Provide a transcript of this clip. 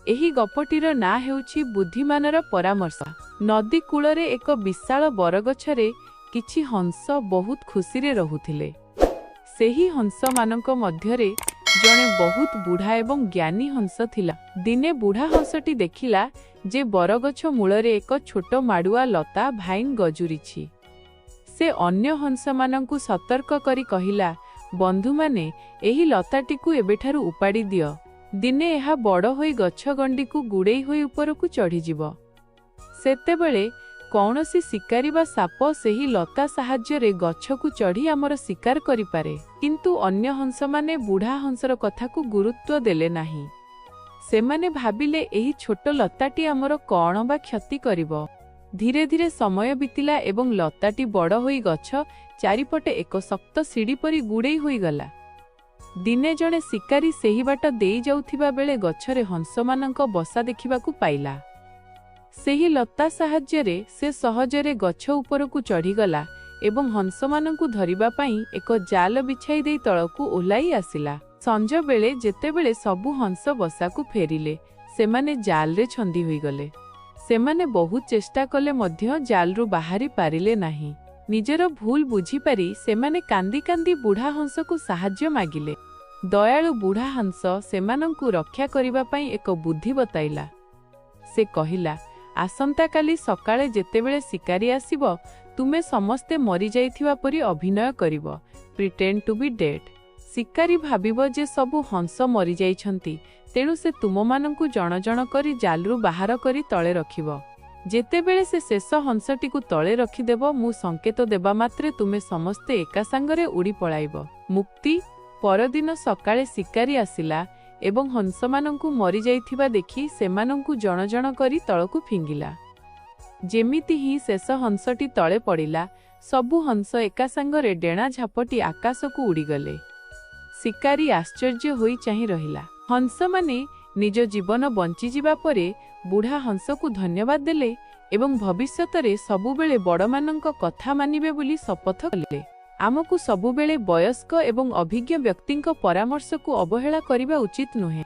ଏହି ଗପଟିର ନାଁ ହେଉଛି ବୁଦ୍ଧିମାନର ପରାମର୍ଶ। ନଦୀ କୂଳରେ ଏକ ବିଶାଳ ବରଗଛରେ କିଛି ହଂସ ବହୁତ ଖୁସିରେ ରହୁଥିଲେ। ସେହି ହଂସମାନଙ୍କ ମଧ୍ୟରେ ଜଣେ ବହୁତ ବୁଢ଼ା ଏବଂ ଜ୍ଞାନୀ ହଂସ ଥିଲା। ଦିନେ ବୁଢ଼ା ହଂସଟି ଦେଖିଲା ଯେ ବରଗଛ ମୂଳରେ ଏକ ଛୋଟ ମାଡ଼ୁଆ ଲତା ଭାଇନ୍ ଗଜୁରିଛି। ସେ ଅନ୍ୟ ହଂସମାନଙ୍କୁ ସତର୍କ କରି କହିଲା, ବନ୍ଧୁମାନେ, ଏହି ଲତାଟିକୁ ଏବେଠାରୁ ଉପାଡ଼ି ଦିଅ। ଦିନେ ଏହା ବଡ଼ ହୋଇ ଗଛ ଗଣ୍ଡିକୁ ଗୁଡ଼େଇ ହୋଇ ଉପରକୁ ଚଢ଼ିଯିବ। ସେତେବେଳେ କୌଣସି ଶିକାରୀ ବା ସାପ ସେହି ଲତା ସାହାଯ୍ୟରେ ଗଛକୁ ଚଢ଼ି ଆମର ଶିକାର କରିପାରେ। କିନ୍ତୁ ଅନ୍ୟ ହଂସମାନେ ବୁଢ଼ା ହଂସର କଥାକୁ ଗୁରୁତ୍ୱ ଦେଲେ ନାହିଁ। ସେମାନେ ଭାବିଲେ, ଏହି ଛୋଟ ଲତାଟି ଆମର କ'ଣ ବା କ୍ଷତି କରିବ? ଧୀରେ ଧୀରେ ସମୟ ବିତିଲା ଏବଂ ଲତାଟି ବଡ଼ ହୋଇ ଗଛ ଚାରିପଟେ ଏକ ଶକ୍ତ ସିଡ଼ି ପରି ଗୁଡ଼େଇ ହୋଇଗଲା। ଦିନେ ଜଣେ ଶିକାରୀ ସେହି ବାଟ ଦେଇ ଯାଉଥିବା ବେଳେ ଗଛରେ ହଂସମାନଙ୍କ ବସା ଦେଖିବାକୁ ପାଇଲା। ସେହି ଲତା ସାହାଯ୍ୟରେ ସେ ସହଜରେ ଗଛ ଉପରକୁ ଚଢ଼ିଗଲା ଏବଂ ହଂସମାନଙ୍କୁ ଧରିବା ପାଇଁ ଏକ ଜାଲ ବିଛାଇ ଦେଇ ତଳକୁ ଓହ୍ଲାଇ ଆସିଲା। ସଞ୍ଜବେଳେ ଯେତେବେଳେ ସବୁ ହଂସ ବସାକୁ ଫେରିଲେ, ସେମାନେ ଜାଲରେ ଛନ୍ଦି ହୋଇଗଲେ। ସେମାନେ ବହୁତ ଚେଷ୍ଟା କଲେ ମଧ୍ୟ ଜାଲରୁ ବାହାରି ପାରିଲେ ନାହିଁ। ନିଜର ଭୁଲ ବୁଝିପାରି ସେମାନେ କାନ୍ଦି କାନ୍ଦି ବୁଢ଼ା ହଂସକୁ ସାହାଯ୍ୟ ମାଗିଲେ। ଦୟାଳୁ ବୁଢ଼ା ହଂସ ସେମାନଙ୍କୁ ରକ୍ଷା କରିବା ପାଇଁ ଏକ ବୁଦ୍ଧି ବତାଇଲା। ସେ କହିଲା, ଆସନ୍ତାକାଲି ସକାଳେ ଯେତେବେଳେ ଶିକାରୀ ଆସିବ, ତୁମେ ସମସ୍ତେ ମରିଯାଇଥିବା ପରି ଅଭିନୟ କରିବ। Pretend to be dead. ଶିକାରୀ ଭାବିବ ଯେ ସବୁ ହଂସ ମରିଯାଇଛନ୍ତି, ତେଣୁ ସେ ତୁମମାନଙ୍କୁ ଜଣ ଜଣ କରି ଜାଲରୁ ବାହାର କରି ତଳେ ରଖିବ। ଯେତେବେଳେ ସେ ଶେଷ ହଂସଟିକୁ ତଳେ ରଖିଦେବ, ମୁଁ ସଂକେତ ଦେବା ମାତ୍ରେ ତୁମେ ସମସ୍ତେ ଏକା ସାଙ୍ଗରେ ଉଡ଼ି ପଳାଇବ। ମୁକ୍ତି। ପରଦିନ ସକାଳେ ଶିକାରୀ ଆସିଲା ଏବଂ ହଂସମାନଙ୍କୁ ମରିଯାଇଥିବା ଦେଖି ସେମାନଙ୍କୁ ଜଣ ଜଣ କରି ତଳକୁ ଫିଙ୍ଗିଲା। ଯେମିତି ହିଁ ଶେଷ ହଂସଟି ତଳେ ପଡ଼ିଲା, ସବୁ ହଂସ ଏକା ସାଙ୍ଗରେ ଡେଣା ଝାପଟି ଆକାଶକୁ ଉଡ଼ିଗଲେ। ଶିକାରୀ ଆଶ୍ଚର୍ଯ୍ୟ ହୋଇ ଚାହିଁ ରହିଲା। ହଂସମାନେ ନିଜ ଜୀବନ ବଞ୍ଚିଯିବା ପରେ ବୁଢ଼ା ହଂସକୁ ଧନ୍ୟବାଦ ଦେଲେ ଏବଂ ଭବିଷ୍ୟତରେ ସବୁବେଳେ ବଡ଼ମାନଙ୍କ କଥା ମାନିବେ ବୋଲି ଶପଥ କଲେ। ଆମକୁ ସବୁବେଳେ ବୟସ୍କ ଏବଂ ଅଭିଜ୍ଞ ବ୍ୟକ୍ତିଙ୍କ ପରାମର୍ଶକୁ ଅବହେଳା କରିବା ଉଚିତ ନୁହେଁ।